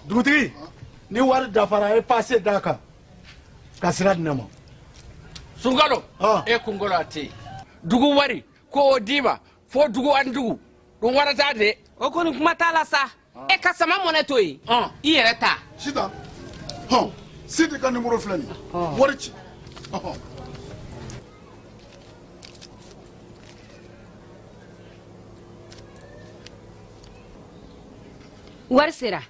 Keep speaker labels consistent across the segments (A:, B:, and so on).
A: Dugutigi, ni wari dafara, a ye pase d'a kan ka sira di ne ma.
B: Sunkalo, e kunkolo a tɛ yen. Dugu wari ko o d'i ma fo dugu ani dugu ɗum warata de.
C: O kɔni, kuma t'a la sa. E ka sama mɔnɛ to yen, i yɛrɛ ta.
D: Sitan, hɔn, Sidi ka nimoro filɛ nin ye, wari ci, ɔhɔn.
C: Wari sera.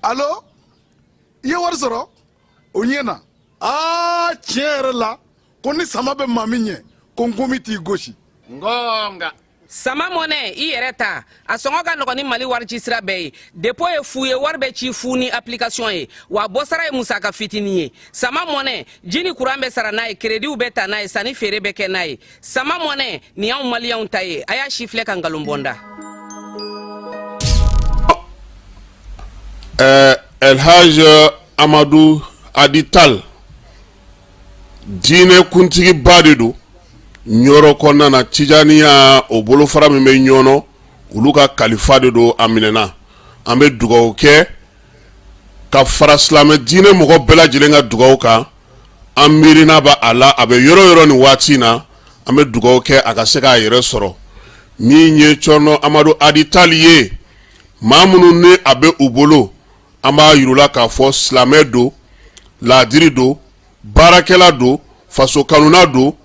D: Alo, i ye wari sɔrɔ, o ɲɛ na. Aa, tiɲɛ yɛrɛ la, ko ni sama bɛ maa min ɲɛ, ko nkomi t'i gosi.
B: Ngonga.
C: Sama mɔnɛ, i yɛrɛ ta, a sɔngɔ ka nɔgɔn ni Mali wari ci sira bɛɛ ye. Dépôt ye fu ye, wari bɛ ci fu ni application ye, wa bɔsara ye musaka fitinin ye. Sama mɔnɛ, ji ni kuran bɛ sara n'a ye, créditw bɛ ta n'a ye, sanni feere bɛ kɛ n'a ye. Sama mɔnɛ nin y'anw maliyɛnw ta ye. A y'a si filɛ ka nkalon bɔ n da.
E: Elhaj Amadu Adi Tal, diinɛ kuntigiba de don Ɲɔrɔ kɔnɔna na. Tijaniya, o bolofara min bɛ Ɲɔnɔ, olu ka kalifa de don. A minɛna. An bɛ dugawu kɛ ka fara silamɛ diinɛ mɔgɔ bɛɛ lajɛlen ka dugawu kan. An miirina bɛ a la, a bɛ yɔrɔ yɔrɔ nin waati in na. An bɛ dugawu kɛ a ka se k'a yɛrɛ sɔrɔ. Min ye Cɔrɔnɔ Amadu Adi Tali ye, maa minnu ni a bɛ u bolo, an b'a yir'u la k'a fɔ silamɛ don, laadiri don, baarakɛla don, faso kanuna don.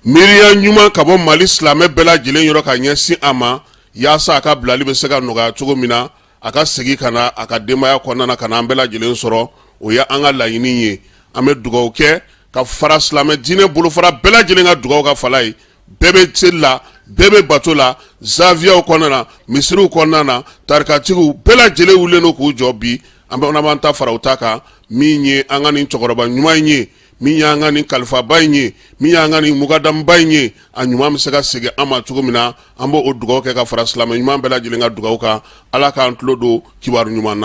E: Miiriya ɲuman ka bɔ Mali silamɛ bɛɛ lajɛlen yɔrɔ ka ɲɛsin a ma, yaasa a ka bilali bɛ se ka nɔgɔya cogo min na, a ka segin ka na a ka denbaya kɔnɔna na, ka na an bɛɛ lajɛlen sɔrɔ. O ye an ka laɲini ye. An bɛ dugawu kɛ ka fara silamɛ diinɛ bolofara bɛɛ lajɛlen ka dugawu ka fala ye. Bɛɛ bɛ seli la, bɛɛ bɛ bato la, zawiyaw kɔnɔna na, misiriw kɔnɔna na, tarikatigiw bɛɛ lajɛlen wulilen don k'u jɔ bi. An bɛ b'an ta fara u ta kan. Min ye an ka nin cɛkɔrɔba ɲuman in ye, min y'an ka nin kalifaba in ye, min y'an ka nin mukadamuba in ye, a ɲuman bɛ se ka segin an ma cogo min na, an b'o dugawu kɛ ka fara silamɛ ɲuman bɛɛ lajɛlen ka dugawu kan. Ala k'an tulo don kibaru ɲuman na.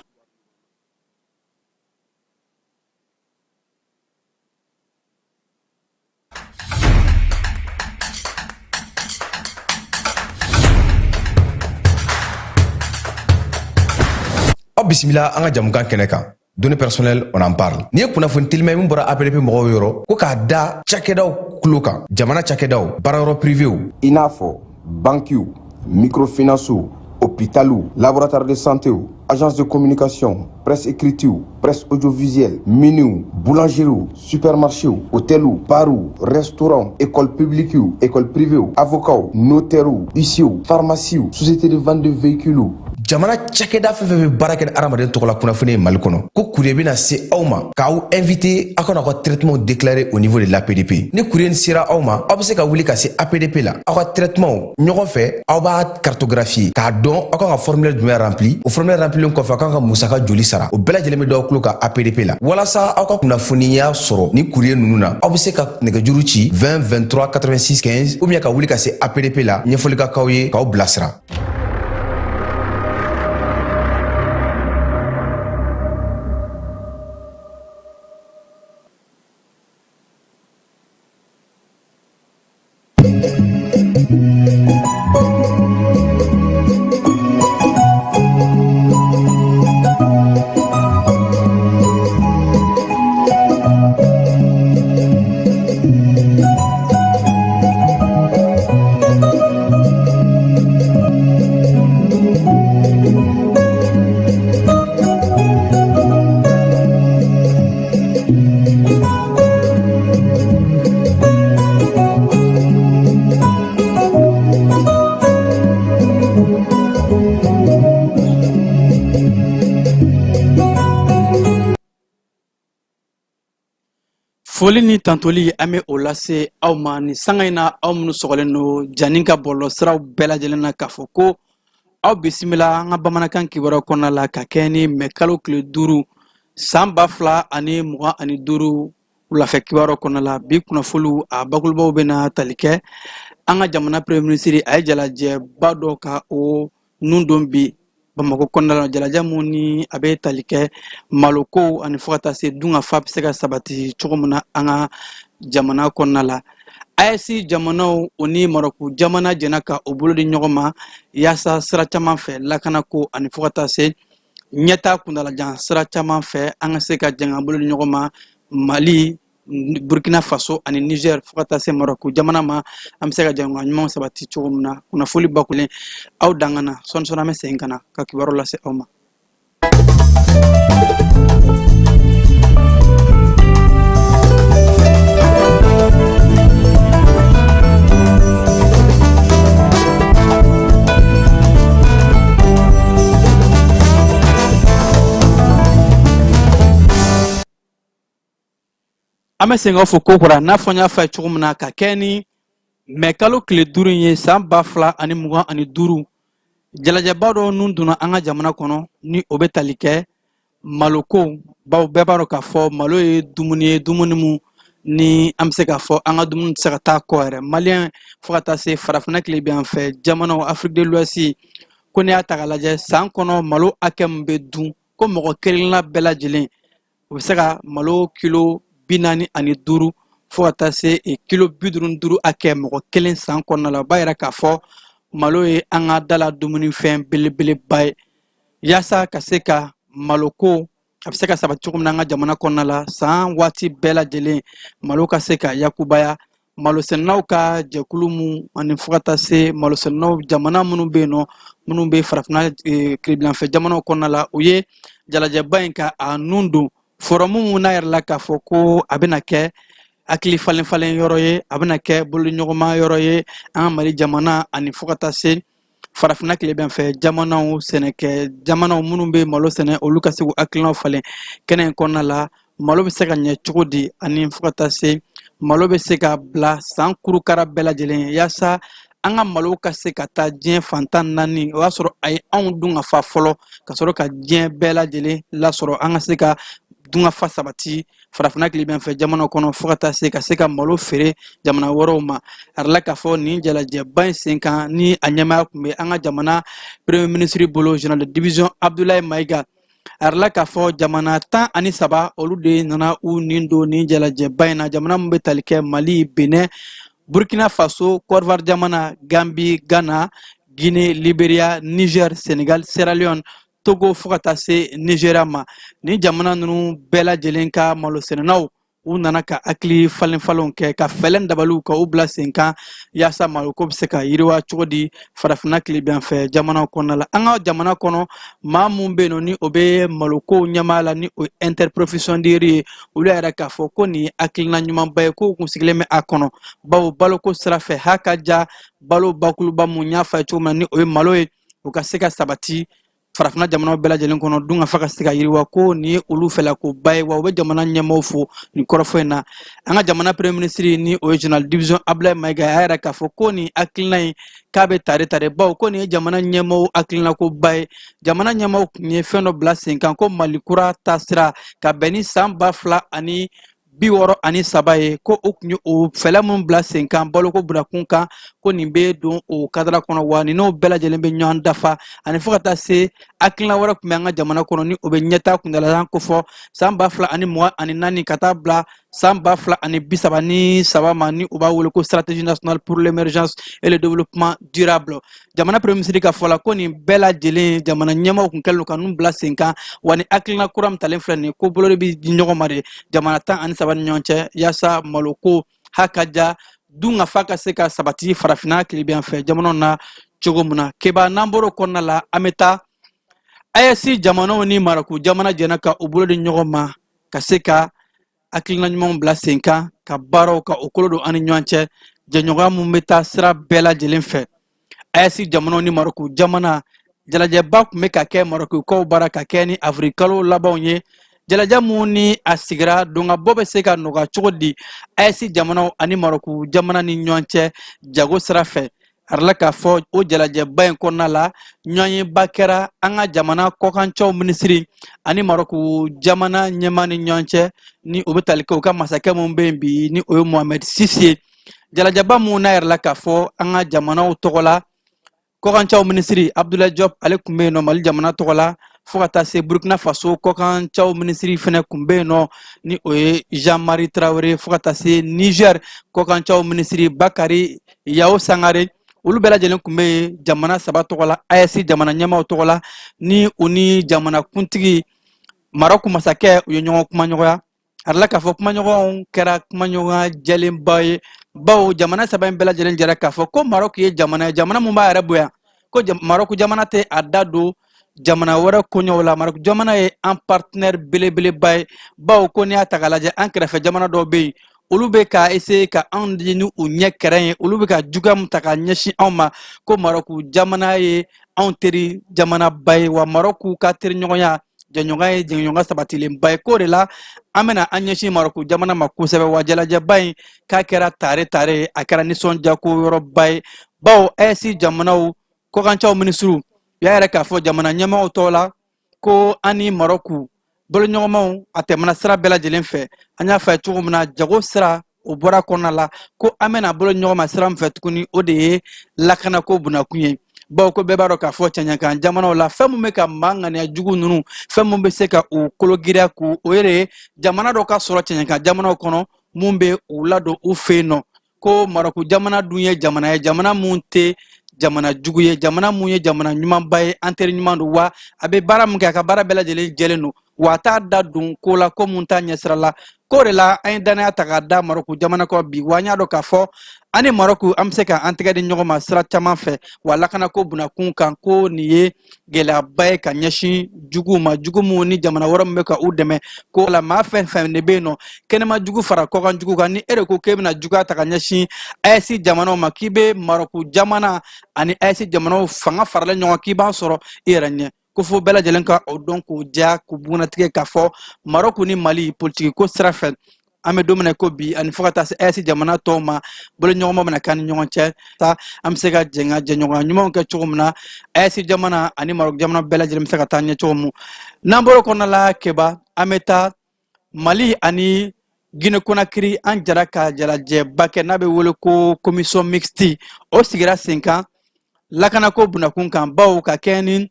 F: Aw bisimila an ka jamukan kɛnɛ kan, Données personnelles, on en parle. N'i ye kunnafoni telima min bɔra APDP mɔgɔw yɔrɔ, ko k'a da cakɛdaw tulo kan, jamana cakɛdaw, baarayɔrɔ privéw,
G: i n'a fɔ bankiw, microfinancew, hôpitaliw, laboratoire de santéw, agence de communication, presse écritew, presse audiovisuelle, miniw, boulangeriew, supermarchéw, hôteliw, barw, restaurant, école publiquew, école privéw, avocats, notairew, huissierw, pharmaciew, société de vente de véhicules.
F: Jamana cakɛda fɛn fɛn bɛ baara kɛ ni hadamaden tɔgɔ la kunnafoni ye Mali kɔnɔ, ko courrier bɛna se aw ma k'aw invité aw ka n'aw ka traitement déclarer au niveau de l'APDP. Ni courrier nin sera aw ma, aw bɛ se ka wuli ka se APDP la. Aw ka traitement ɲɔgɔn fɛ, aw b'a cartographier k'a dɔn aw kan ka formulaire jumɛn rempli. O formulaire remplilen kɔfɛ, aw kan ka musaka joli sara, o bɛɛ lajɛlen bɛ d'aw tulo kan APDP la. Walasa aw ka kunnafoniya sɔrɔ ni courrier ninnu na, aw bɛ se ka nɛgɛjuru ci 20 23 86 15 ou bien ka wuli ka se APDP la, ɲɛfɔli ka k'aw ye k'aw bilasira.
H: Foli ni tantoli, an bɛ o lase aw ma nin sanga in na, aw minnu sɔgɔlen don jani ka bɔlɔlɔsiraw bɛɛ lajɛlen na, k'a fɔ ko aw bisimila an ka bamanankan kibaruya kɔnɔna la, ka kɛ ni mɛ kalo tile 5 san 2025 wulafɛ kibaruya kɔnɔna la. Bi kunnafoliw a bakurubaw bɛna tali kɛ an ka jamana premier ministre, a ye jalajɛba dɔ ka o nun don bi Bamakɔ kɔnɔna la, jalajɛ mun ni a bɛ tali kɛ malokow ani fo ka taa se dunkafa bɛ se ka sabati cogo min na an ka jamana kɔnɔna la. AES jamanaw, o ni Marɔku jamana jɛna ka o bolo di ɲɔgɔn ma yaasa sira caman fɛ, lakanako ani fo ka taa se ɲɛtaa kuntalajan sira caman fɛ, an ka se ka jɛ k'an bolo di ɲɔgɔn ma, Mali, Burkina Faso ani Niger, fo ka taa se Marɔku jamana ma, an bɛ se ka jɛɲɔgɔnya ɲumanw sabati cogo min na. Kunnafoli bakulen aw dangana sɔɔni sɔɔni, an bɛ segin ka na ka kibaru lase aw ma. An bɛ segin k'aw fo kokura n'a fɔ n y'a fɔ a ye cogo min na, ka kɛ ni mɛ kalo tile 5 ye san 2025, jalajɛba dɔ nun donna an ka jamana kɔnɔ, ni o bɛ tali kɛ maloko, bawo bɛɛ b'a dɔn k'a fɔ malo ye dumuni ye, dumuni mun ni an bɛ se k'a fɔ an ka dumuni tɛ se ka taa kɔ yɛrɛ. Maliyɛn fo ka taa se farafinna tilebinyan fɛ jamanaw, Afrique de l'Ouest, ko n'i y'a ta k'a lajɛ, san kɔnɔ malo hakɛ min bɛ dun, ko mɔgɔ kelenna bɛɛ lajɛlen o bɛ se ka malo kilo 45 fo ka taa se kilo 55 hakɛ mɔgɔ kelen san kɔnɔna la. O b'a yira k'a fɔ malo ye an ka da la dumunifɛn belebeleba ye. Yaasa ka se ka maloko a bɛ se ka sabati cogo min na an ka jamana kɔnɔna la, san waati bɛɛ lajɛlen malo ka se ka yakubaya, malosɛnɛnaw ka jɛkulu mun ani fo ka taa se malosɛnɛnaw jamana minnu bɛ yen nɔ, minnu bɛ farafinna tilebinyanfɛ jamanaw kɔnɔna la, u ye jalajɛba in ka a nun don forum mun n'a yɛrɛ la k'a fɔ ko a bɛna kɛ hakili falen falen yɔrɔ ye, a bɛna kɛ bolodiɲɔgɔnma yɔrɔ ye an ka Mali jamana ani fo ka taa se farafinna tilebinyanfɛ jamanaw, sɛnɛkɛ jamanaw minnu bɛ malo sɛnɛ, olu ka se k'u hakilinaw falen kɛnɛ in kɔnɔna la, malo bɛ se ka ɲɛ cogo di ani fo ka taa se malo bɛ se ka bila san kurukara bɛɛ lajɛlen, yaasa an ka malo ka se ka taa diɲɛ fan 14. O y'a sɔrɔ a ye anw dun ka fa fɔlɔ, ka sɔrɔ ka diɲɛ bɛɛ lajɛlen lasɔrɔ, an ka se ka dunkafa sabati farafinna tilebinyanfɛ jamana kɔnɔ, fo ka taa se ka se ka malo feere jamana wɛrɛw ma. A yirala k'a fɔ nin jalajɛba in sen kan, ni a ɲɛmaaya tun bɛ an ka jamana premier ministre bolo, général de division Abdoulaye Maïga, a yirala k'a fɔ jamana 13, olu de nana u nin don nin jalajɛba in na, jamana min bɛ tali kɛ Mali, Benin, Burkina Faso, Côte d'Ivoire jamana, Gambie, Ghana, Guinée, Liberia, Niger, Sénégal, Sierra Leone, Togo, fo ka taa se Nigeria ma. Nin jamana ninnu bɛɛ lajɛlen ka malosɛnɛnaw, u nana ka hakili falen falenw kɛ, ka fɛɛrɛ dabaliw ka u bila sen kan, yaasa maloko bɛ se ka yiriwa cogo di farafinna tilebinyanfɛ jamanaw kɔnɔna la. An ka jamana kɔnɔ, maa mun bɛ yen nɔ ni o bɛ maloko ɲɛmaaya la, ni o ye interprofession du riz ye, olu y'a yira k'a fɔ ko nin ye hakilina ɲumanba ye, k'u kun sigilen bɛ a kɔnɔ, bawo baloko sira fɛ, ha ka ja balo bakuruba mun y'a fɔ a ye cogo min na, ni o ye malo ye, o ka se ka sabati farafinna jamanaw bɛɛ lajɛlen kɔnɔ, dunkafa ka se ka yiriwa, ko nin ye olu fɛlakoba ye. Wa u bɛ jamana ɲɛmaaw fo nin kɔrɔfɔ in na. An ka jamana premier ministre, ni o ye général division Abdoulaye Maïga, a y'a yira k'a fɔ ko nin hakilina in k'a bɛ tare tare, bawo ko nin ye jamana ɲɛmaaw hakilinakoba ye. Jamana ɲɛmaaw tun ye fɛn dɔ bila sen kan ko Mali kura taasira, ka bɛn ni san 2063 ye, ko o tun ye o fɛɛrɛ minnu bila sen kan baloko bunakun kan, ko nin bɛ don o kadara kɔnɔ, wa nin n'o bɛɛ lajɛlen bɛ ɲɔgɔn dafa. Ani fo ka taa se hakilina wɛrɛ tun bɛ an ka jamana kɔnɔ, ni o bɛ ɲɛtaa kuntaalajan kofɔ san 2024 ka taa bila san 2033 ma, ni u b'a wele ko stratégie nationale pour l'émergence et le développement durable. Jamana premier ministre ka fɔ la, ko nin bɛɛ lajɛlen jamana ɲɛmaaw kun kɛlen don ka ninnu bila sen kan, wa ni hakilina kura min talen filɛ nin ye, ko bolo de bɛ di ɲɔgɔn ma de jamana 13 ni ɲɔgɔn cɛ, yaasa maloko ha ka ja dunkafa ka se ka sabati farafinna tilebinyanfɛ jamanaw na cogo min na. Keba, n'an bɔr'o kɔnɔna la, an bɛ taa AES jamanaw ni Marɔku jamana jɛna ka u bolo di ɲɔgɔn ma ka se ka hakilina ɲumanw bila sen kan, ka baaraw ka o kolo don an ni ɲɔgɔn cɛ, jɛɲɔgɔnya mun bɛ taa sira bɛɛ lajɛlen fɛ. AES jamanaw ni Marɔku jamana, jalajɛba tun bɛ ka kɛ Marɔkukaw bara ka kɛ ni avril kalo labanw ye. Jalajɛ mun ni a sigira donkabɔ bɛ se ka nɔgɔya cogo di AES jamanaw ani Marɔku jamana ni ɲɔgɔn cɛ jago sira fɛ. A yirala k'a fɔ o jalajɛba in kɔnɔna la, ɲɔgɔnyeba kɛra an ka jamana kɔkancaw minisiri ani Marɔku jamana ɲɛmaa ni ɲɔgɔn cɛ, ni o bɛ tali kɛ u ka masakɛ min bɛ yen bi, ni o ye Mohamɛd VI ye. Jalajɛba mun n'a yirala k'a fɔ an ka jamanaw tɔgɔ la, kɔkancaw minisiri Abdoulaye Diop, ale tun bɛ yen nɔ Mali jamana tɔgɔ la, fo ka taa se Burkina Faso kɔkancaw minisiri fɛnɛ tun bɛ yen nɔ, ni o ye Jean Marie Traoré, fo ka taa se Niger kɔkancaw minisiri Bakari Yao Sangare. Olu bɛɛ lajɛlen tun bɛ yen jamana saba tɔgɔ la, AES jamana ɲɛmaaw tɔgɔ la, ni u ni jamana kuntigi Marɔku masakɛ u ye ɲɔgɔn kumaɲɔgɔnya. A yirala k'a fɔ kumaɲɔgɔnw kɛra kumaɲɔgɔnya jɛlenba ye, bawo jamana saba in bɛɛ lajɛlen jɛra k'a fɔ ko Marɔku ye jamana ye, jamana mun b'a yɛrɛ bonya, ko Marɔku jamana tɛ a da don jamana wɛrɛ koɲɛw la. Marɔku jamana ye an partenaire belebeleba ye, bawo ko n'i y'a ta k'a lajɛ, an kɛrɛfɛ jamana dɔw bɛ yen, olu bɛ ka essayer ka anw ye ni u ɲɛ kɛrɛn ye, olu bɛ ka juguya min ta ka ɲɛsin anw ma, ko Marɔku jamana ye anw teri jamanaba ye, wa Marɔku ka teriɲɔgɔnya jɛɲɔgɔnya ye jɛɲɔgɔnya sabatilenba ye. K'o de la an bɛna an ɲɛsin Marɔku jamana ma kosɛbɛ. Wa jalajɛba in k'a kɛra tare tare ye, a kɛra nisɔndiyako yɔrɔba ye, bawo AES jamanaw kɔkancaw minisiriw y'a yira k'a fɔ jamana ɲɛmaaw tɔgɔ la ko an ni Marɔku boloɲɔgɔnmaw a tɛmɛna sira bɛɛ lajɛlen fɛ. An y'a fɔ a ye cogo min na, jago sira o bɔra kɔnɔna la, ko an bɛna bolo ɲɔgɔn ma sira min fɛ tuguni, o de ye lakanako bunakun ye, bawo ko bɛɛ b'a dɔn k'a fɔ cɛɲɛkan jamanaw la, fɛn min bɛ ka maa ŋaniya jugu ninnu, fɛn min bɛ se ka u kolo giriya k'u o yɛrɛ ye jamana dɔ ka sɔrɔ cɛɲɛkan jamanaw kɔnɔ mun bɛ u ladon u fɛ yen nɔ. Ko Marɔku jamana dun ye jamana ye, jamana mun tɛ jamana jugu ye, jamana mun ye jamana ɲumanba ye, an teri ɲuman don, wa a bɛ baara mun kɛ, a ka baara bɛɛ lajɛlen jɛlen don, wa a t'a da don ko la ko mun t'a ɲɛsira la. K'o de la an ye dannaya ta k'a da Marɔku jamana kɔ bi, wa an y'a dɔn k'a fɔ an ni Marɔku an bɛ se ka an tɛgɛ di ɲɔgɔn ma sira caman fɛ, wa lakanako bunakun kan, ko nin ye gɛlɛyaba ye ka ɲɛsin juguw ma, jugu minnu ni jamana wɛrɛ min bɛ ka u dɛmɛ. Ko la maa fɛn fɛn de bɛ yen nɔ, kɛnɛma jugu fara kɔkan jugu kan, ni e de ko k'e bɛna juguya ta ka ɲɛsin AES jamanaw ma, k'i bɛ Marɔku jamana ani AES jamanaw fanga faralen ɲɔgɔn, k'i b'an sɔrɔ i yɛrɛ ɲɛ. Ko fo bɛɛ lajɛlen ka o dɔn k'o diya k'u bugunnatigɛ k'a fɔ Marɔku ni Mali politiki ko sira fɛ, an bɛ don min na ko bi, ani fo ka taa se AES jamana tɔw ma, boloɲɔgɔnma bɛna k'an ni ɲɔgɔn cɛ ta, an bɛ se ka jɛ ka jɛɲɔgɔnya ɲumanw kɛ cogo min na, AES jamana ani Marɔku jamana bɛɛ lajɛlen bɛ se ka taa ɲɛ cogo min. N'an bɔr'o kɔnɔna la, Keba, an bɛ taa Mali ani Guinée Conakry. An jɛra ka jalajɛba kɛ n'a bɛ wele ko commission mixte. O sigira sen kan lakanako bunakun kan, bawo ka kɛɲɛ ni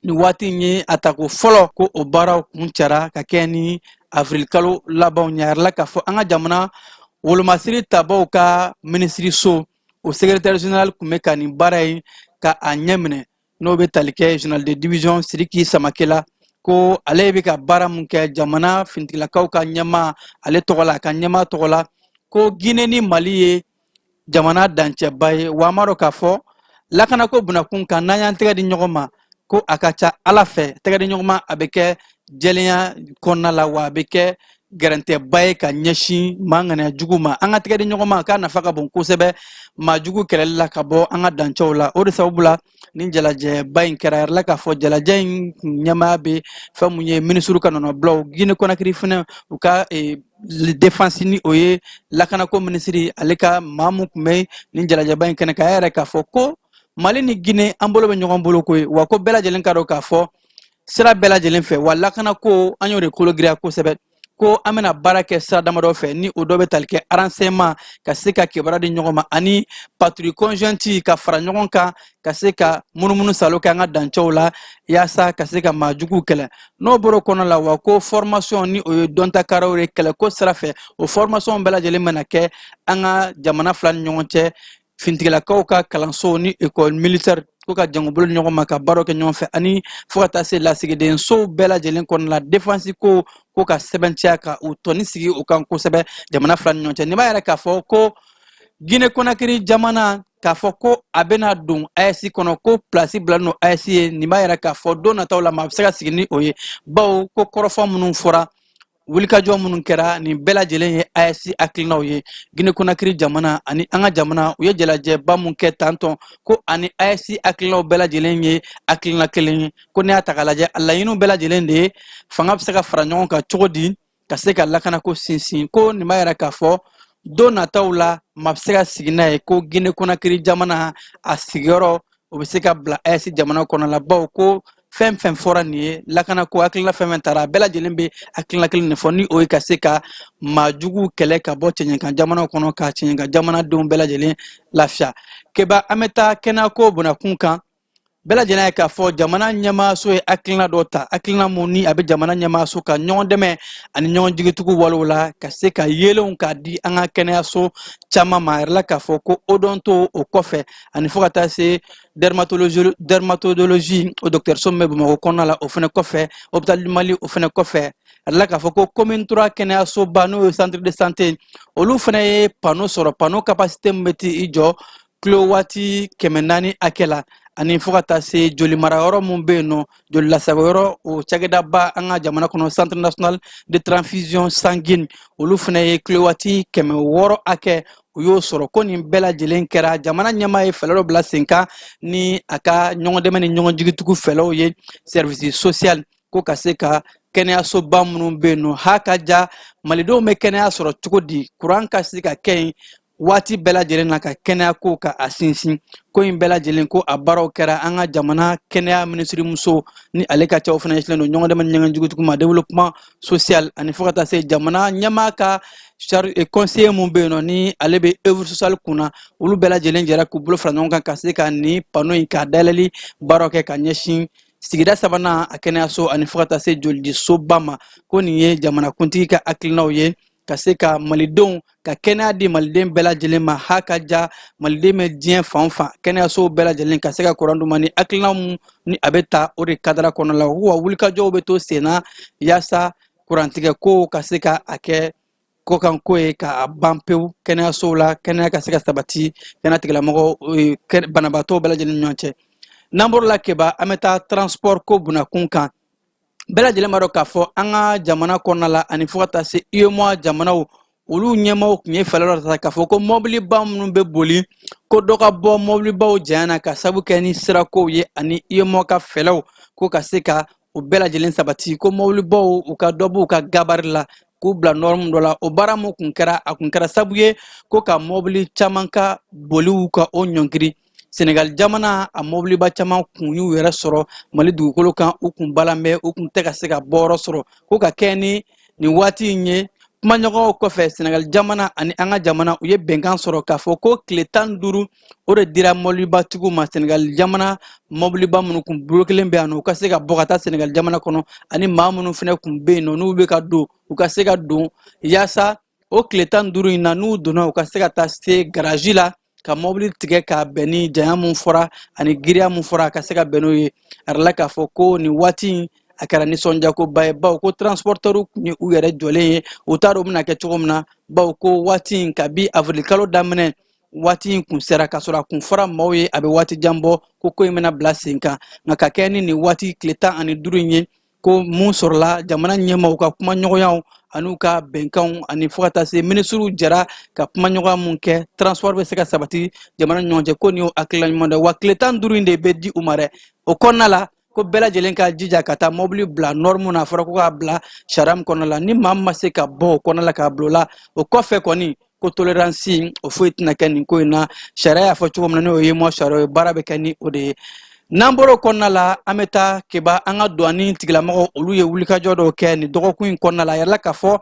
H: nin waati in ye a tako fɔlɔ ko o baaraw kuncɛra ka kɛɲɛ ni avril kalo labanw ye. A yirala k'a fɔ an ka jamana wolomasiri tabaw ka minisiriso, o secrétaire général tun bɛ ka nin baara in ka a ɲɛminɛ, n'o bɛ tali kɛ général de division Sidiki Samake la, ko ale bɛ ka baara mun kɛ jamana finitigilakaw ka ɲɛmaa ale tɔgɔ la, a ka ɲɛmaa tɔgɔ la, ko Guinée ni Mali ye jamana dancɛba ye, wa an b'a dɔn k'a fɔ lakanako bunakun kan, n'an y'an tɛgɛ di ɲɔgɔn ma, ko a ka ca Ala fɛ tɛgɛ di ɲɔgɔn ma a bɛ kɛ jɛlenya kɔnɔna la, wa a bɛ kɛ gɛrɛntɛba ye ka ɲɛsin maa ŋaniya jugu ma. An ka tɛgɛ di ɲɔgɔn ma k'a nafa ka bon kosɛbɛ maa jugu kɛlɛli la ka bɔ an ka dancɛw la. O de sababu la nin jalajɛba in kɛra. Yɛrɛ la k'a fɔ jalajɛ in ɲɛmaaya bɛ fɛn mun ye minisiriw ka nɔnɔbilaw, Guinée Conakry fɛnɛ u ka défense, ni o ye lakanako minisiri, ale ka maa mun tun bɛ nin jalajɛba in kɛnɛ kan, a y'a yɛrɛ k'a fɔ ko Mali ni Guinée an bolo bɛ ɲɔgɔn bolo koyi, wa ko bɛɛ lajɛlen ka dɔn k'a fɔ sira bɛɛ lajɛlen fɛ, wa lakanako an y'o de kolo giriya kosɛbɛ, ko an bɛna baara kɛ sira damadɔ fɛ, ni o dɔ bɛ tali kɛ renseignement, ka se ka kibaruya di ɲɔgɔn ma, ani patrouille conjointe, ka fara ɲɔgɔn kan ka se ka munumunu salo kɛ an ka dancɛw la yaasa ka se ka maa juguw kɛlɛ. N'o bɔr'o kɔnɔ la, wa ko formation, ni o ye dɔntakaraw ye kɛlɛko sira fɛ, o formation bɛɛ lajɛlen bɛna kɛ an ka jamana fila ni ɲɔgɔn cɛ finitigilakaw ka kalanso ni école militaire, ko ka jɛn k'u bolo ɲɔgɔn ma ka baaraw kɛ ɲɔgɔn fɛ, ani fo ka taa se lasigidensow bɛɛ lajɛlen kɔnɔna la, défense ko ka sɛbɛntiya ka u tɔni sigi o kan kosɛbɛ jamana fila ni ɲɔgɔn cɛ. Nin b'a yɛrɛ k'a fɔ ko Guinée Conakry jamana k'a fɔ ko a bɛna don AES kɔnɔ, ko place bilalen don AES ye, nin b'a yɛrɛ k'a fɔ don nataw la maa bɛ se ka sigi ni o ye, bawo ko kɔrɔfɔ minnu fɔra Wulikajɔ minnu kɛra, nin bɛɛ lajɛlen ye AES hakilinaw ye. Gine Konakiri jamana ani an ka jamana, u ye jalajɛba mun kɛ tantɔn, ko ani AES hakilinaw bɛɛ lajɛlen ye hakilina kelen ye. Ko n'i y'a ta k'a lajɛ, a laɲiniw bɛɛ lajɛlen de ye fanga bɛ se ka fara ɲɔgɔn kan cogo di ka se ka lakanako sinsin. Ko nin b'a yira k'a fɔ don nataw la, maa bɛ se ka sigi n'a ye ko Gine Konakiri jamana a sigiyɔrɔ, o bɛ se ka bila AES jamana kɔnɔ la, bawo ko fɛn fɛn fɔra nin ye, lakanako hakilina fɛn fɛn taara, a bɛɛ lajɛlen bɛ hakilina kelen de fɔ, ni o ye ka se ka maa juguw kɛlɛ ka bɔ cɛɲɛkan jamanaw kɔnɔ, ka cɛɲɛkan jamanadenw bɛɛ lajɛlen lafiya. Keba, an bɛ taa kɛnɛyako bonnakun kan. Bɛɛ lajɛlen ye k'a fɔ jamana ɲɛmaaso ye hakilina dɔ ta, hakilina mun ni a bɛ jamana ɲɛmaaso ka ɲɔgɔn dɛmɛ ani ɲɔgɔn jigitugu walew la, ka se ka yeelenw k'a di an ka kɛnɛyaso caman ma. A yɛrɛ la k'a fɔ ko odonto, o kɔfɛ ani fo ka taa se dermatologie, o dɔgɔtɔrɔso min bɛ Bamakɔ kɔnɔna la, o fana kɔfɛ hôpital du Mali, o fana kɔfɛ a yɛrɛ la k'a fɔ ko commune 3 kɛnɛyasoba, n'o ye centre de santé, olu fana ye panneau sɔrɔ, panneau capacité min bɛ t'i jɔ kilowati 400 hakɛ la, ani fo ka taa se joli marayɔrɔ mun bɛ yen nɔ, joli lasagoyɔrɔ, o cakɛdaba an ka jamana kɔnɔ, Centre national de transfusion sanguine, olu fana ye kilowati 600 hakɛ, u y'o sɔrɔ. Ko nin bɛɛ lajɛlen kɛra, jamana ɲɛmaa ye fɛɛrɛ dɔ bila sen kan ni a ka ɲɔgɔn dɛmɛ ni ɲɔgɔn jigitugu fɛlɛw ye, service social, ko ka se ka kɛnɛyasoba minnu bɛ yen nɔ, ha ka ja malidenw bɛ kɛnɛya sɔrɔ cogo di, kuran ka se ka kɛ yen waati bɛɛ lajɛlen na, ka kɛnɛya ko ka a sinsin. Ko in bɛɛ lajɛlen, ko a baaraw kɛra an ka jamana kɛnɛya minisirimuso ni ale ka cɛw fana ɲɛsinnen don ɲɔgɔn dɛmɛ ni ɲɔgɔn jigitugu ma, développement social, ani fo ka taa se jamana ɲɛmaa ka conseiller mun bɛ yen nɔ, ni ale bɛ œuvre sociale kunna, olu bɛɛ lajɛlen jɛra k'u bolo fara ɲɔgɔn kan ka se ka nin panneau in k'a dayɛlɛli baaraw kɛ ka ɲɛsin sigida sabanan a kɛnɛyaso ani fo ka taa se jolidisoba ma. Ko nin ye jamanakuntigi ka hakilinaw ye ka se ka malidenw ka kɛnɛya di maliden bɛɛ lajɛlen ma, ha ka ja maliden bɛ diɲɛ fan o fan, kɛnɛyasow bɛɛ lajɛlen ka se ka kuran d'u ma. Ni hakilina mun ni a bɛ ta o de kadara kɔnɔ la, wa wulikajɔw bɛ to sen na yaasa kurantigɛ ko ka se ka a kɛ kɔkan ko ye k'a ban pewu kɛnɛyasow la, kɛnɛya ka se ka sabati kɛnɛya tigilamɔgɔw, banabaatɔw bɛɛ lajɛlen ni ɲɔgɔn cɛ. N'an bɔr'o la, Keba, an bɛ taa transport ko bunakun kan. Bɛɛ lajɛlen b'a dɔn k'a fɔ an ka jamana kɔnɔna la ani fo ka taa se UEMOA jamanaw, olu ɲɛmaaw tun ye fɛɛrɛ dɔ ta k'a fɔ ko mɔbiliba minnu bɛ boli, ko dɔ ka bɔ mɔbilibaw janya na ka sabu kɛ ni sirakow ye ani UEMOA ka fɛɛrɛw, ko ka se ka o bɛɛ lajɛlen sabati, ko mɔbilibaw u ka dɔ b'u ka gabarit la k'u bila norme dɔ la. O baara mun kun kɛra, a kun kɛra sabu ye ko ka mɔbili caman ka boliw ka o ɲɔngiri. Senegal jamana a mɔbiliba caman kun y'u yɛrɛ sɔrɔ Mali dugukolo kan, u kun balan bɛ, u kun tɛ ka se ka bɔyɔrɔ sɔrɔ. Ko ka kɛ ni nin waati in ye, kumaɲɔgɔnw kɔfɛ, Senegal jamana ani an ka jamana, u ye bɛnkan sɔrɔ k'a fɔ ko tile 15, o de dira mɔbilibatigiw ma, Senegal jamana mɔbiliba minnu kun bolokelen bɛ yan nɔ, u ka se ka bɔ ka taa Senegal jamana kɔnɔ, ani maa minnu fana kun bɛ yen nɔ, n'u bɛ ka don, u ka se ka don, yaasa o tile 15 in na, n'u donna, u ka se ka taa se garaji la ka mɔbili tigɛ k'a bɛn ni janya mun fɔra ani giriya mun fɔra, a ka se ka bɛn n'o ye. A yirala k'a fɔ ko nin waati in, a kɛra nisɔndiyakoba ye, bawo ko transportɛriw kun ye u yɛrɛ jɔlen ye, u t'a dɔn u bɛna kɛ cogo min na, bawo ko waati in, kabi avril kalo daminɛ, waati in kun sera k'a sɔrɔ a kun fɔra maaw ye a bɛ waati jan bɔ ko in bɛna bila sen kan. Nka ka kɛ ni nin waati tile 15 in ye, ko mun sɔrɔla jamana ɲɛmaaw ka kumaɲɔgɔnyaw an'u ka bɛnkanw ani fo ka taa se minisiriw jɛra ka kumaɲɔgɔnya mun kɛ, transport bɛ se ka sabati jamana ni ɲɔgɔn cɛ, ko nin y'o hakilina ɲuman dɔ ye. Wa tile 15 in de bɛ di u ma dɛ, o kɔnɔna la, ko bɛɛ lajɛlen ka jija ka taa mɔbili bila norme na, a fɔra ko k'a bila sariya min kɔnɔna la, ni maa min ma se ka bɔ o kɔnɔna la k'a bila o la, o kɔfɛ kɔni, ko tolerance o foyi tɛna kɛ nin ko in na. Sariya y'a fɔ cogo min na, n'o ye UEMOA sariya ye, baara bɛ kɛ ni o de ye. N'an bɔr'o kɔnɔna la, an bɛ taa, Keba, an ka douane tigilamɔgɔw, olu ye wulikajɔ dɔw kɛ nin dɔgɔkun in kɔnɔna la. A yirala k'a fɔ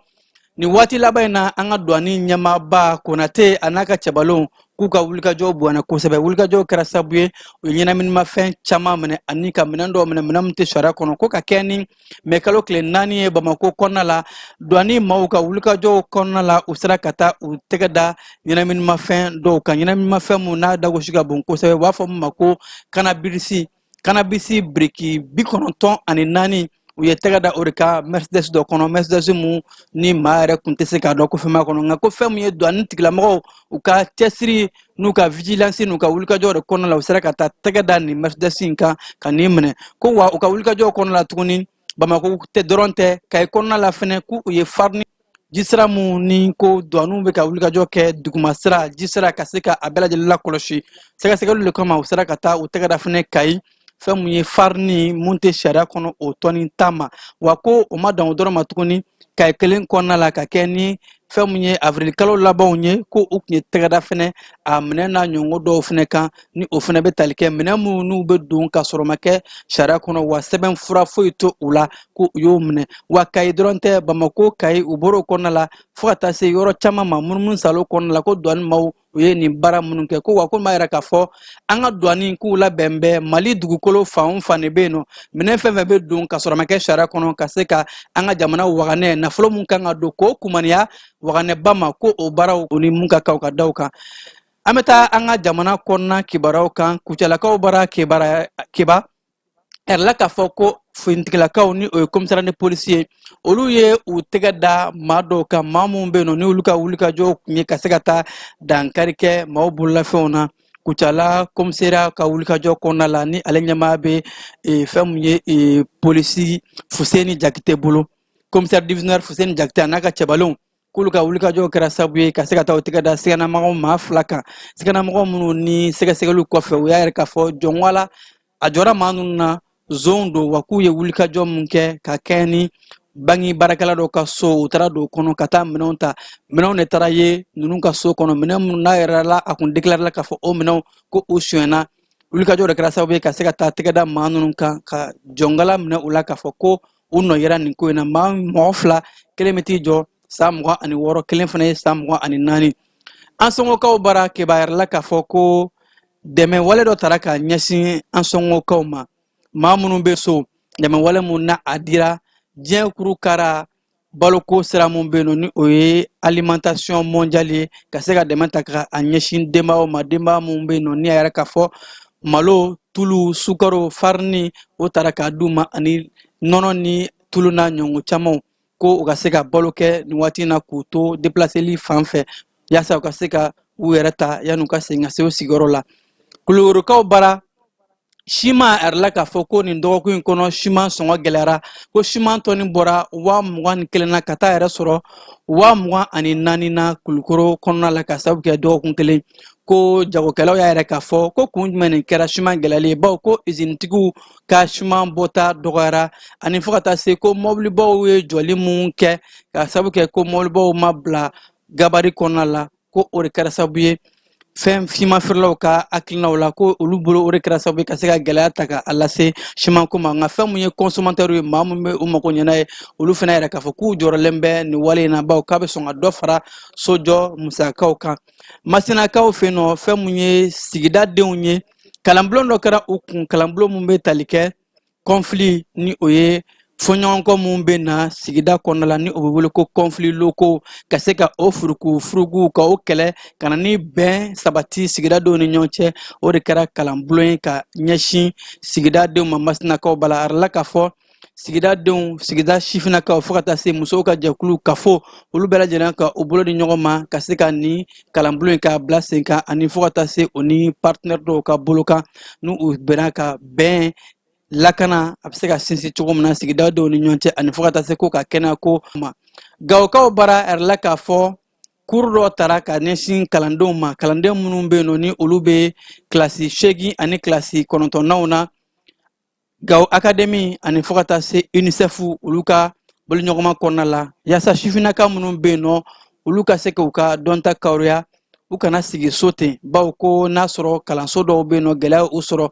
H: nin waati laban in na, an ka douane ɲɛmaaba Konate a n'a ka cɛbalenw k'u ka wulikajɔw bonyana kosɛbɛ. Wulikajɔw kɛra sababu ye u ye ɲɛnaminimafɛn caman minɛ ani ka minɛn dɔw minɛ, minɛn min tɛ sariya kɔnɔ. Ko ka kɛ ni mɛ kalo tile 4 ye, Bamakɔ kɔnɔna la, douane maaw ka wulikajɔw kɔnɔna la, u sera ka taa u tɛgɛ da ɲɛnaminimafɛn dɔw kan, ɲɛnaminimafɛn mun n'a dagosi ka bon kosɛbɛ, u b'a fɔ min ma ko cannabis. Cannabis biriki 94, u ye tɛgɛ da o de kan Mercedes dɔ kɔnɔ, Mercedes mun ni maa yɛrɛ kun tɛ se k'a dɔn ko fɛn b'a kɔnɔ. Nka ko fɛn mun ye douane tigilamɔgɔw u ka cɛsiri n'u ka vigilance n'u ka wulikajɔ de kɔnɔna la, u sera ka taa tɛgɛ da nin Mercedes in kan ka nin minɛ. Ko wa u ka wulikajɔw kɔnɔna la tuguni, Bamakɔ tɛ dɔrɔn tɛ, Kayi kɔnɔna la fɛnɛ, k'u ye farini jisira mun ni ko duwaniw bɛ ka wulikajɔ kɛ duguma sira, jisira, ka se ka a bɛɛ lajɛlen lakɔlɔsi. Sɛgɛsɛgɛliw de kama, u sera ka taa u tɛgɛ da fɛnɛ Kayi fɛn mun ye farini mun tɛ sariya kɔnɔ, o tɔni 10 ma. Wa ko o ma dan o dɔrɔn ma tuguni, Kayi kelen kɔnɔna la, ka kɛ ni fɛn mun ye avril kalo labanw ye, ko u tun ye tɛgɛ da fɛnɛ a minɛn n'a ɲɔgɔn dɔw fɛnɛ kan, ni o fɛnɛ bɛ tali kɛ minɛn minnu n'u bɛ don ka sɔrɔ ma kɛ sariya kɔnɔ, wa sɛbɛn fura foyi tɛ u la, ko u y'o minɛ. Wa Kayi dɔrɔn tɛ, Bamako, Kayi, u bɔr'o kɔnɔna la fo ka taa se yɔrɔ caman ma, munumunu salo kɔnɔna la, ko duwani maaw u ye nin baara minnu kɛ. Ko wa ko b'a yira k'a fɔ an ka duwani k'u labɛn bɛ Mali dugukolo fan o fan de bɛ yen nɔ, minɛn fɛn fɛn bɛ don ka sɔrɔ a ma kɛ sariya kɔnɔ, ka se ka an ka jamana waganɛ nafolo mun kan ka don k'o kumaniya waganɛba ma, ko o baaraw o ni mun ka kan, u ka da o kan. An bɛ taa an ka jamana kɔnɔna kibaruyaw kan. Kucalakaw bara kebara keba yɛrɛla k'a fɔ ko finitigilakaw, ni o ye commissariat de police ye, olu ye u tɛgɛ da maa dɔw kan, maa minnu bɛ yen nɔ ni olu ka wulikajɔw tun ye ka se ka taa dankari kɛ maaw bololafɛnw na. Kucala commissariat ka wulikajɔ kɔnɔna la, ni ale ɲɛmaa bɛ fɛn mun ye polisi Fuseni Jakite bolo, commissaire divisionnaire Fuseni Jakite a n'a ka cɛbalenw, k'olu ka wulikajɔw kɛra sababu ye ka se ka taa u tɛgɛ da siganamɔgɔw maa fila kan, siganamɔgɔ minnu ni sɛgɛsɛgɛliw kɔfɛ, u y'a yɛrɛ k'a fɔ jɔnwala a jɔra maa ninnu na, zonw don. Wa k'u ye wulikajɔ mun kɛ ka kɛɲɛ ni banki baarakɛla dɔw ka so, u taara don o kɔnɔ ka taa minɛnw ta. Minɛnw de taara ye ninnu ka so kɔnɔ, minɛn minnu n'a yɛrɛ la a kun déclaré la k'a fɔ o minɛnw ko u sonyɛna. Wulikajɔ de kɛra sababu ye ka se ka taa tɛgɛ da maa ninnu kan, ka jɔnkala minɛ u la k'a fɔ ko u nɔ yera nin ko in na. Maa mɔgɔ fila, kelen bɛ t'i jɔ san 26, kelen fana ye san 24. Ansɔngɔkaw bara keba yɛrɛ la k'a fɔ ko dɛmɛ wale dɔ tara ka ɲɛsin ansɔngɔkaw ma, maa minnu bɛ so. Dɛmɛ wale mun na a dira diɲɛ kuru kara baloko sira mun bɛ yen nɔ, ni o ye Alimentation Mondiale ye, ka se ka dɛmɛ ta ka a ɲɛsin denbayaw ma, denbaya minnu bɛ yen nɔ ni a yɛrɛ k'a fɔ malo, tulu, sukaro, farini, o tara k'a d'u ma, ani nɔnɔ ni tulu n'a ɲɔgɔn camanw, ko u ka se ka balo kɛ nin waati in na, k'u to déplaceli fan fɛ, yaasa u ka se ka u yɛrɛ ta yanni u ka segin ka se u sigiyɔrɔ la. Kulukorokaw bara, siman a yɛrɛ la k'a fɔ ko nin dɔgɔkun in kɔnɔ, siman sɔngɔ gɛlɛyara, ko siman tɔni bɔra 21,000 na ka taa yɛrɛ sɔrɔ 24,000 na Kulukoro kɔnɔna la, ka sababu kɛ dɔgɔkun kelen. Ko jagokɛlaw y'a yɛrɛ k'a fɔ ko kun jumɛn nin kɛra siman gɛlɛyali ye, bawo ko izinitigiw ka siman bɔta dɔgɔyara, ani fo ka taa se ko mɔbilibaw ye jɔli mun kɛ, ka sababu kɛ ko mɔbilibaw ma bila gabarit kɔnɔna la, ko o de kɛra sababu ye fɛn siman feerelaw ka hakilinaw la, ko olu bolo o de kɛra sababu ye ka se ka gɛlɛya ta ka a lase simanko ma. Nka fɛn mun ye consommateur ye, maa mun bɛ u mago ɲɛna ye, olu fana yɛrɛ k'a fɔ k'u jɔrɔlen bɛ nin wale in na, bawo k'a bɛ sɔn ka dɔ fara sojɔ musakaw kan. Masinakaw fɛ yen nɔ, fɛn mun ye sigida denw ye, kalanbulon dɔ kɛra u kun, kalanbulon mun bɛ tali kɛ conflit, ni o ye fɔɲɔgɔnkɔ mun bɛ na sigida kɔnɔna la, ni o bɛ wele ko conflit locaux, ka se ka o furuku furuku ka o kɛlɛ ka na ni bɛn sabati sigidadenw ni ɲɔgɔn cɛ. O de kɛra kalanbulon ye ka ɲɛsin sigidadenw ma Masinakaw bala. A yirala k'a fɔ sigidadenw, sigida sifinnakaw, fo ka taa se musow ka jɛkulu kafo, olu bɛɛ lajɛlen ka u bolo di ɲɔgɔn ma ka se ka nin kalanbulon in k'a bila sen kan, ani fo ka taa se o ni partenaire dɔw ka bolo kan, n'u bɛnna ka bɛn lakana a bɛ se ka sinsin cogo min na sigidadenw ni ɲɔgɔn cɛ, ani fo ka taa se ko ka kɛnɛya ko ma. Gawokaw bara a yirala k'a fɔ cours dɔ tara ka ɲɛsin kalandenw ma, kalanden minnu bɛ yen nɔ ni olu bɛ kilasi 8 ani kilasi 9nanw na, Gawo Académie ani fo ka taa se UNICEF, olu ka boloɲɔgɔnma kɔnɔna la, yaasa sifinnaka minnu bɛ yen nɔ, olu ka se k'u ka dɔnta kawuruya, u kana sigi so ten, bawo ko n'a sɔrɔ kalanso dɔw bɛ yen nɔ, gɛlɛya u sɔrɔ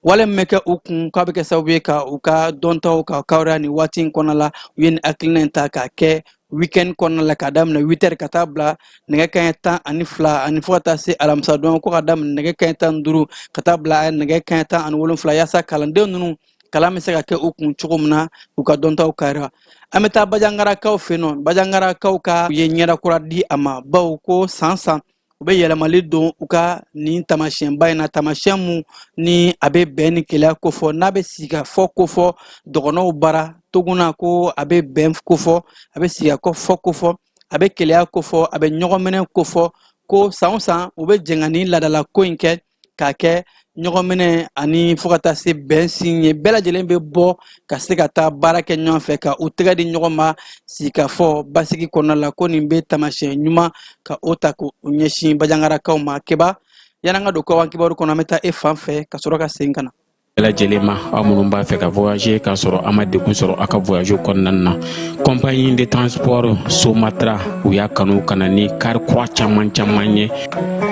H: wale min bɛ kɛ u kun, k'a bɛ kɛ sababu ye ka u ka dɔntaw ka kawuruya. Nin waati in kɔnɔna la, u ye nin hakilina in ta k'a kɛ weekend kɔnɔna la, k'a daminɛ 8 heures ka taa bila nɛgɛ kanɲɛ 12, ani fo ka taa se alamisa don ko ka daminɛ nɛgɛ kanɲɛ 15 ka taa bila nɛgɛ kanɲɛ 17, yaasa kalanden ninnu kalan bɛ se ka kɛ u kun cogo min na, u ka dɔntaw kariya. An bɛ taa Bajangarakaw fɛ yen nɔ. Bajangarakaw ka u ye ɲɛda kura di a ma, bawo ko san san u bɛ yɛlɛmali don u ka nin taamasiyɛnba in na, taamasiyɛn mun ni a bɛ bɛn ni kelenya kofɔ, n'a bɛ sigikafɔ kofɔ dɔgɔnɔw bara toguna, ko a bɛ bɛn kofɔ, a bɛ sigikafɔ kofɔ, a bɛ kelenya kofɔ, a bɛ ɲɔgɔnminɛ kofɔ. Ko san o san u bɛ jɛn ka nin laadala ko in kɛ k'a kɛ Ɲɔgɔnminɛ ani fo ka taa se bɛn sin ye, bɛɛ lajɛlen bɛ bɔ ka se ka taa baara kɛ ɲɔgɔn fɛ, ka u tɛgɛ di ɲɔgɔn ma sigikafɔ basigi kɔnɔna la. Ko nin bɛ taamasiyɛn ɲuman ka o ta k'o ɲɛsin Bajangarakaw ma. Keba, yan'an ka don kɔkan kibaru kɔnɔ, an bɛ taa e fan fɛ ka sɔrɔ ka segin ka na.
I: Bɛɛ lajɛlen ma, aw minnu b'a fɛ ka voyager k'a sɔrɔ a ma degun sɔrɔ aw ka voyage kɔnɔna na, compagnie de transport Somatra, u y'a kanu ka na ni kari kura caman caman ye,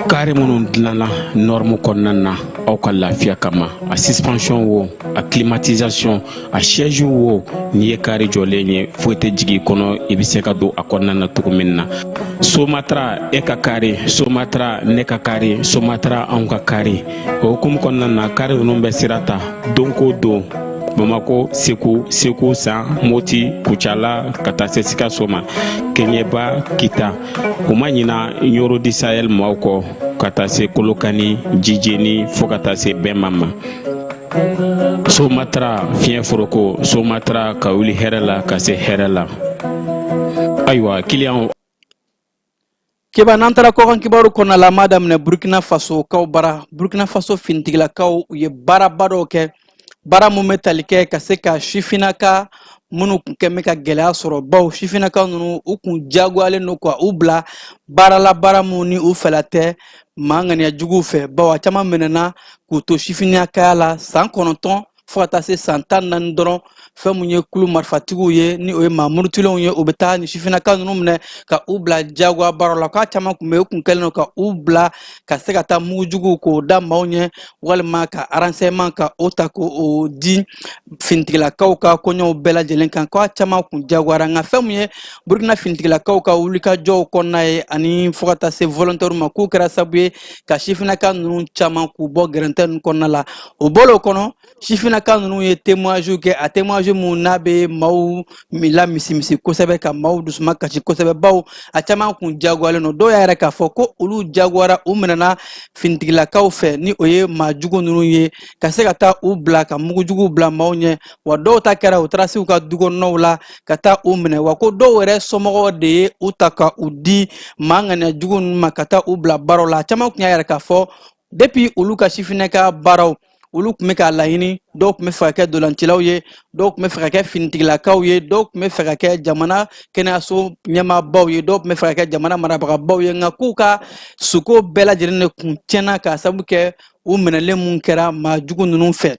I: kari minnu dilanna norme kɔnɔna na aw ka lafiya kama. A suspension wo, a climatisation, a siège wo, n'i ye kari jɔlen ye, foyi tɛ jigin i kɔnɔ, i bɛ se ka don a kɔnɔna na cogo min na. Somatra, e ka kari, Somatra, ne ka kari, Somatra, anw ka kari. O hukumu kɔnɔna na, kari ninnu bɛ sira ta don ko don Bamako, Segu, Segu San, Moti, Kucala, ka taa se Sikaso ma, Keɲeba, Kita. U ma ɲina Ɲoro du Sahel maaw kɔ, ka taa se Kolokani, Jijeni, fo ka taa se Bɛnma ma. Somatra, fiɲɛ foroko, Somatra, ka wuli hɛrɛ la ka se hɛrɛ la. Ayiwa, kiliyanw.
H: Keba, n'an taara kɔkan kibaru kɔnɔna la, an b'a daminɛ Burkina Faso kaw bara. Burkina Faso finitigilakaw, u ye baaraba dɔw kɛ, baara mun bɛ tali kɛ ka se ka sifinnaka minnu kun kɛn bɛ ka gɛlɛya sɔrɔ, baw sifinnaka ninnu, u kun jagoyalen don ka u bila baara la, baara mun ni u fɛla tɛ, maa ŋaniya juguw fɛ, baw a caman minɛna k'u to sifinnakaya la san 9 fo ka taa se san 14 dɔrɔn. Fɛn mun ye kulu marifatigiw ye, ni o ye maa murutilenw ye, u bɛ taa ni sifinnaka ninnu minɛ ka u bila jagoya baara la. K'a caman kun bɛ, u kun kɛlen don ka u bila ka se ka taa mugujuguw k'o da maaw ɲɛ, walima ka renseignement ka o ta k'o di finitigilakaw ka koɲɛw bɛɛ lajɛlen kan. K'a caman kun jagoyara. Nka fɛn mun ye Burukina finitigilakaw ka wulikajɔw kɔnɔna ye, ani fo ka taa se volontaire ma, k'u kɛra sababu ye ka sifinnaka ninnu caman k'u bɔ gɛrɛntɛ ninnu kɔnɔna la. O bɔl'o kɔnɔ, sifinnaka ninnu ye témoignage kɛ, a témoignage mun n'a bɛ maaw la misimisi kosɛbɛ, ka maaw dusuma kasi kosɛbɛ, baw a caman kun jagoyalen don. Dɔw y'a yɛrɛ k'a fɔ ko olu jagoyara, u minɛna finitigilakaw fɛ, ni o ye maa jugu ninnu ye, ka se ka taa u bila ka mugujuguw bila maaw ɲɛ. Wa dɔw ta kɛra, u taara se u ka dukɔnɔnaw la ka taa u minɛ. Wa ko dɔw yɛrɛ somɔgɔw de ye u ta ka u di maa ŋaniya jugu ninnu ma ka taa u bila baaraw la. A caman kun y'a yɛrɛ k'a fɔ depuis olu ka sifinnaka baaraw, olu tun bɛ k'a laɲini. Dɔw tun bɛ fɛ ka kɛ dolancilaw ye, dɔw tun bɛ fɛ ka kɛ finitigilakaw ye, dɔw tun bɛ fɛ ka kɛ jamana kɛnɛyaso ɲɛmaabaw ye, dɔw tun bɛ fɛ ka kɛ jamana marabagabaw ye. Nka k'u ka suko bɛɛ lajɛlen de kun tiɲɛna k'a sababu kɛ u minɛlen mun kɛra maa jugu ninnu fɛ.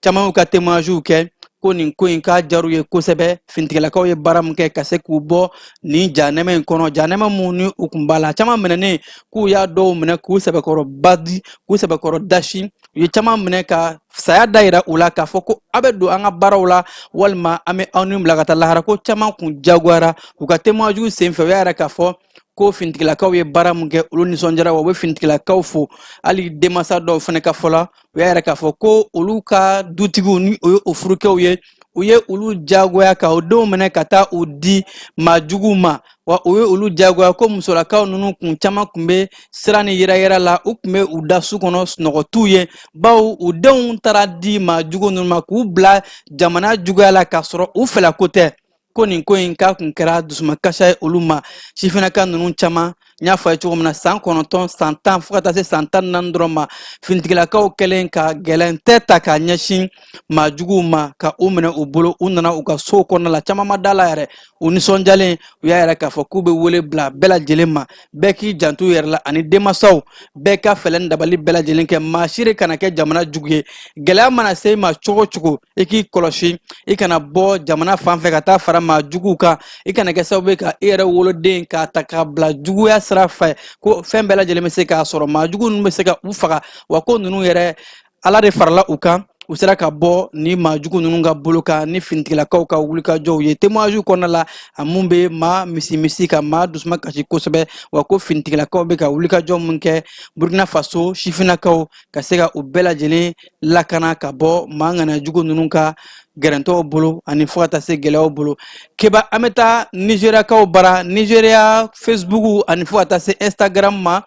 H: Caman y'u ka témoignagew kɛ ko nin ko in k'a diyar'u ye kosɛbɛ, finitigilakaw ye baara min kɛ ka se k'u bɔ nin janɛmɛ in kɔnɔ, janɛmɛ mun ni u kun b'a la. Caman minɛnen, k'u y'a dɔw minɛ k'u sɛbɛkɔrɔ badi, k'u sɛbɛkɔrɔ dasi. U ye caman minɛ ka saya da yira u la k'a fɔ ko a bɛ don an ka baaraw la, walima an bɛ aw ni bila ka taa lahara. Ko caman kun jagoyara. U ka témoignage senfɛ, u y'a yira k'a fɔ ko finitigilakaw ye baara mun kɛ, olu nisɔndiyara, wa u bɛ finitigilakaw fo. Hali denmansa dɔw fana ka fɔ la, u y'a yira k'a fɔ ko olu ka dutigiw, ni o ye o furukɛw ye, u ye olu jagoya ka o denw minɛ ka taa u di maa juguw ma. Wa u ye olu jagoya ko musolakaw ninnu kun caman kun bɛ siran ni yɛrɛyɛrɛ la, u kun bɛ u da su kɔnɔ, sunɔgɔ t'u ye, bawo u denw taara di maa jugu ninnu ma k'u bila jamana juguya la k'a sɔrɔ u fɛlako tɛ. Ko nin ko in k'a kun kɛra dusumakasa ye olu ma. Sifinnaka ninnu caman, n y'a fɔ a ye cogo min na, san 9, san 10, fo ka taa se san 14 dɔrɔn ma, finitigilakaw kɛlen ka gɛlɛntɛ ta k'a ɲɛsin maa juguw ma ka u minɛ u bolo, u nana u ka sow kɔnɔna la, caman ma da la yɛrɛ. U nisɔndiyalen, u y'a yira k'a fɔ k'u bɛ wele bila bɛɛ lajɛlen ma, bɛɛ k'i janto i yɛrɛ la, ani denmansaw bɛɛ ka fɛɛrɛ ni dabali bɛɛ lajɛlen kɛ, maa si de kana kɛ jamana jugu ye. Gɛlɛya mana se i ma cogo o cogo, i k'i kɔlɔsi, i kana bɔ jamana fan fɛ ka taa fara maa juguw kan, i kana kɛ sababu ye ka i yɛrɛ woloden k'a ta k'a bila juguya sira fɛ, ko fɛn bɛɛ lajɛlen bɛ se k'a sɔrɔ, maa jugu ninnu bɛ se ka u faga. Wa ko ninnu yɛrɛ, Ala de farala u kan, u sera ka bɔ ni maa jugu ninnu ka bolo kan ni finitigilakaw ka wulikajɔw ye. Témoignage kɔnɔna la, a mun bɛ maa misimisi, ka maa dusuma kasi kosɛbɛ. Wa ko finitigilakaw bɛ ka wulikajɔ mun kɛ Burkina Faso, sifinnakaw ka se ka u bɛɛ lajɛlen lakana ka bɔ maa ŋaniya jugu ninnu ka gɛrɛntɛw bolo, ani fo ka taa se gɛlɛyaw bolo. Keba, an bɛ taa Nizeriyakaw bara. Nizeriya Facebook ani fo ka taa se Instagram ma,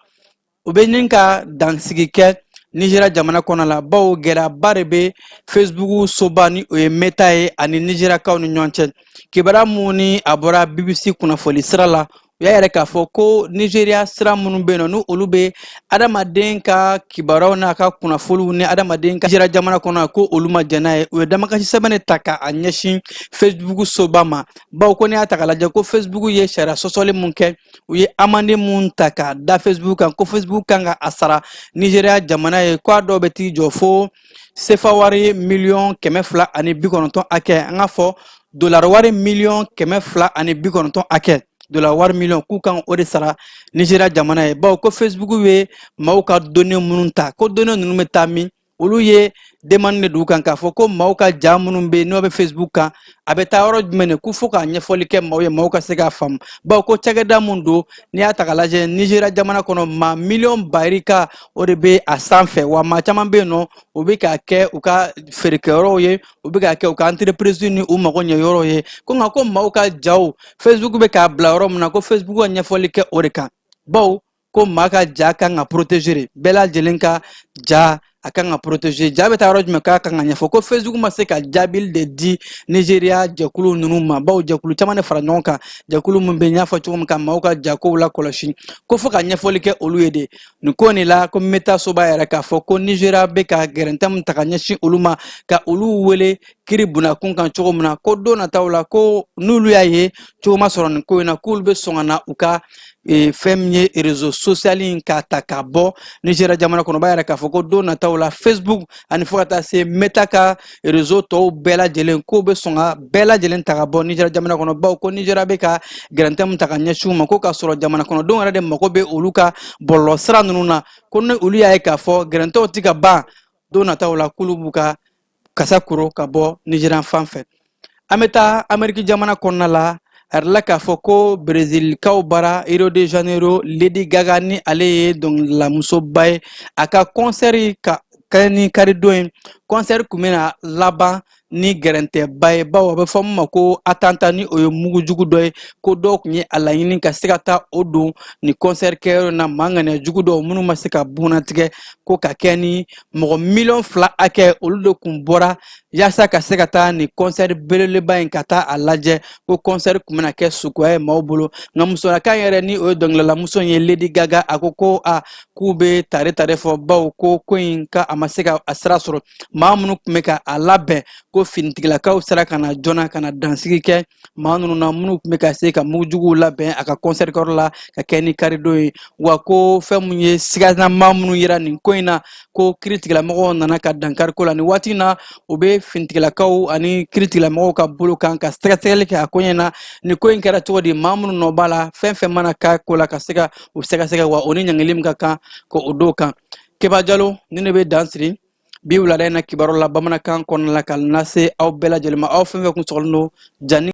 H: u bɛ ɲini ka dansigi kɛ Nizeriya jamana kɔnɔ la, bawo gɛlɛyaba de bɛ Facebook soba, ni o ye Meta ye, ani Nizeriyakaw ni ɲɔgɔn cɛ. Kibaruya mun ni a bɔra BBC kunnafoni sira la, U y'a yira k'a fɔ ko Nigeria sira minnu bɛ yen nɔ, ni olu bɛ adamaden ka kibaruyaw n'a ka kunnafoniw ni adamaden ka Nigeria jamana kɔnɔ, ko olu ma jɛn n'a ye. U ye damakasi sɛbɛn de ta k'a ɲɛsin Facebook soba ma, bawo ko n'i y'a ta k'a lajɛ, ko Facebook ye sariya sɔsɔli mun kɛ, u ye amande mun ta k'a da Facebook kan, ko Facebook kan ka a sara Nigeria jamana ye, ko a dɔw bɛ t'i jɔ fo sefa wari miliyɔn 290 hakɛ, an k'a fɔ dolari wari miliyɔn 290 hakɛ, dolari wari miliyɔn, k'u kan o de sara Nigeria jamana ye, bawo ko Facebook bɛ maaw ka données minnu ta, ko données ninnu bɛ taa min? Olu ye demande de d'u kan k'a fɔ ko maaw ka ja minnu bɛ yen n'o bɛ Facebook kan, a bɛ taa yɔrɔ jumɛn de? K'u fo k'a ɲɛfɔli kɛ maaw ye, maaw ka se k'a faamu, bawo ko cakɛda mun don, n'i y'a ta k'a lajɛ, Nigeria jamana kɔnɔ, maa miliyɔn barika o de bɛ a sanfɛ, wa maa caman bɛ yen nɔ, u bɛ k'a kɛ u ka feerekɛyɔrɔw ye, u bɛ k'a kɛ u ka entreprise ni u mago ɲɛ yɔrɔw ye. Ko nka ko maaw ka jaw, Facebook bɛ k'a bila yɔrɔ min na, ko Facebook ka ɲɛfɔli kɛ o de kan, bawo ko maa ka ja kan ka protéger de, bɛɛ lajɛlen ka ja a kan ka protéger. Ja bɛ taa yɔrɔ jumɛn? K'a kan ka ɲɛfɔ. Ko Facebook ma se ka jaabili de di Nigeria jɛkulu ninnu ma, bawo jɛkulu caman de fara ɲɔgɔn kan, jɛkulu min bɛ n y'a fɔ cogo min ka maaw ka jakow lakɔlɔsi, ko fo ka ɲɛfɔli kɛ olu ye de nin ko nin la. Ko Meta soba yɛrɛ k'a fɔ ko Nigeria bɛ ka gɛrɛntɛ min ta ka ɲɛsin olu ma, ka olu wele kiri bunakun kan cogo min na, ko don nataw la, ko n'olu y'a ye cogo ma sɔrɔ nin ko in na, k'olu bɛ sɔn ka na u ka fɛn min ye réseau social in k'a ta k'a bɔ Nigeria jamana kɔnɔ. O b'a yira k'a fɔ ko don nataw la, Facebook ani fo ka taa se Meta ka réseau tɔw bɛɛ lajɛlen, k'o bɛ sɔn ka bɛɛ lajɛlen ta ka bɔ Nigeria jamana kɔnɔ, bawo ko Nigeria bɛ ka gɛrɛntɛ min ta ka ɲɛsin u ma, ko k'a sɔrɔ jamana kɔnɔdenw yɛrɛ de mago bɛ olu ka bɔlɔlɔ sira ninnu na, ko ni olu y'a ye k'a fɔ gɛrɛntɛw tɛ ka ban, don nataw la, k'olu b'u ka kasa koro ka bɔ Nigeria fan fɛ. An bɛ taa Ameriki jamana kɔnɔna la. A yirala k'a fɔ ko Brezilkaw bara Rio de Janeiro, Lady Gaga, ni ale ye dɔnkililamusoba ye, a ka concert ka kɛ ni karidon ye. Concert kun bɛna laban ni gɛrɛntɛba ye, bawo a bɛ fɔ min ma ko attentat, ni o ye mugujugu dɔ ye, ko dɔw tun ye a laɲini ka se ka taa o don ni concert kɛyɔrɔ na, maa ŋaniya jugu dɔw minnu ma se ka bugunnatigɛ, ko ka kɛ ni mɔgɔ miliyɔn 2 hakɛ, olu de kun bɔra yaasa ka se ka taa ni concert belebeleba in ka taa a lajɛ. Ko concert kun bɛna kɛ sukoya ye maaw bolo. Nka musolakan yɛrɛ, ni o ye dɔnkilidalamuso in ye, Lady Gaga, a ko ko a k'u bɛ tare tare fɔ, bawo ko ko in ka a ma se ka a sira sɔrɔ. Maa minnu tun bɛ ka a labɛn, ko finitigilakaw sera ka na joona ka na dansigi kɛ maa ninnu na minnu tun bɛ ka se ka mugujuguw labɛn a ka concert kɛyɔrɔ la ka kɛ ni karidon ye. Wa ko fɛn mun ye siganamaa minnu yera nin ko in na, ko kiiritigɛlamɔgɔw nana ka dankari ko la. Nin waati in na, u bɛ finitigilakaw ani kiiritigɛlamɔgɔw ka bolo kan ka sɛgɛsɛgɛli kɛ a ko ɲɛ na, nin ko in kɛra cogo di, maa minnu nɔ b'a la, fɛn fɛn mana k'a ko la, ka se ka u sɛgɛsɛgɛ, wa o ni ɲangili min ka kan ko o d'o kan. Keba Jalo, ni ne bɛ dan siri bi wulada in na kibaru la bamanankan kɔnɔna la ka lase aw bɛɛ lajɛlen ma, aw fɛn fɛn kun sɔgɔlen don jani.